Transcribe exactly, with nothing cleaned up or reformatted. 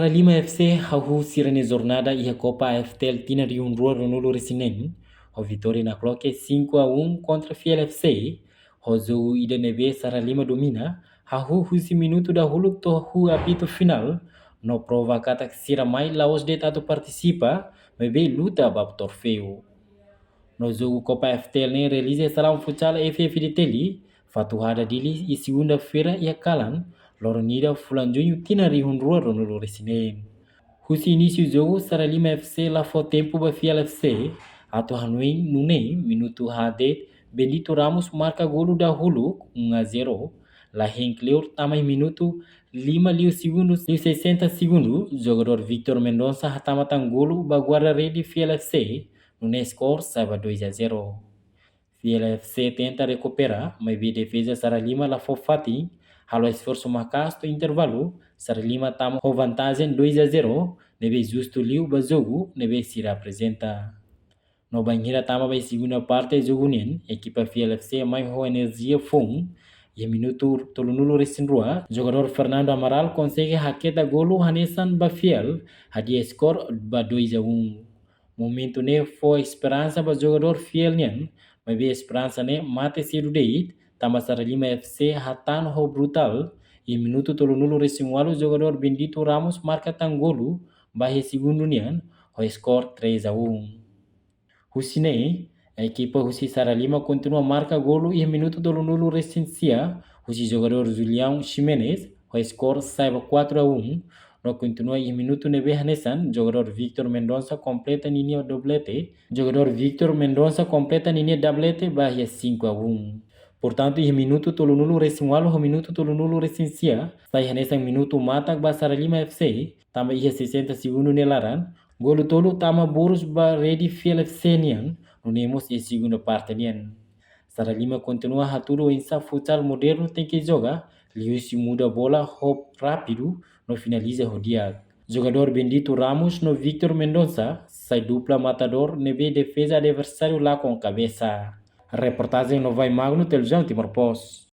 Lima F C hahú sira-nia jornada iha Copa F T L tinan rihun rua ruanulu resin neen, ho vitória nakloke cinco a um kontra Fiel F C, ho jogu ida ne'ebé Saralima domina, hahú husi minutu dahuluk to'o apitu finál, no prova katak sira mai la'ós de'it atu partisipa, maibé luta ba troféu. No jogu Copa F T L ne'e realiza iha Salaam Futsal F F de Teli, fatin Dili, iha segunda-feira iha kalan, loron ida fulan Juñu tinan rihun rua ruanulu resin neen. Husi inísiu jogu, Saralima F C la fó tempu ba Fiel F C atu hanoin, nune'e minutu haat de'it, Bendito Ramos marka golu dahuluk, um a zero, la hein kleur, tama iha minutu lima liu segundu, liu sesenta segundu, jogadór Victor Mendonça hatama tan golu ba guarda-rede Fiel F C, nune'e skor sai ba dois a zero. Fiel F C tenta rekupera, maibé defeza Saralima la fó fatin, halo esforsu maka'as to'o intervalu, Saralima tama ho vantajen dois a zero, ne'ebé justu liu ba jogu ne'ebé sira aprezenta. No bainhira tama ba iha segunda parte jogu nian, ekipa Fiel F C mai ho enerjia foun, iha minutu tolunulu resin rua, jogadór Fernando Amaral konsege haketa golu hanesan ba Fiel, hadi'a skor ba dois a um. Momentu ne'e fó esperansa ba jogadór Fiel nian, maibé esperansa ne'e mate sedu de'it, tanba Saralima F C hatán ho brutál, iha minutu tolunulu resin ualu jogadór Bendito Ramos marka tan golu ba iha segundu nian, ho skor três a um. Husi ne'e, ekipa husi Saralima kontinua marka golu iha minutu tolunulu resin sia, husi jogadór Julião Ximenes, ho skor sai ba quatro a um, no kontinua iha minutu ne'ebé hanesan, jogadór Victor Mendonça kompleta ninia doblete, jogadór Victor Mendonça kompleta ninia doblete ba iha cinco a um. Portantu, iha minutu tolunulu resin ualu ho minutu tolunulu resin sia, sai hanesan minutu matak ba Saralima F C, tanba iha sesenta segundu nia laran, golu tolu tama borus ba rede Fiel F C nian, nune'e mós iha segunda parte nian. Saralima kontinua hatudu oinsá futsal modernu tenke joga, liuhusi muda bola ho rápidu, no finaliza ho di'ak. Jogadór Bendito Ramos no Victor Mendonça sai dupla matadór ne'ebé defeza adversáriu lakon kabesa. Reportajen Novai Magno, Televizaun Timor Post.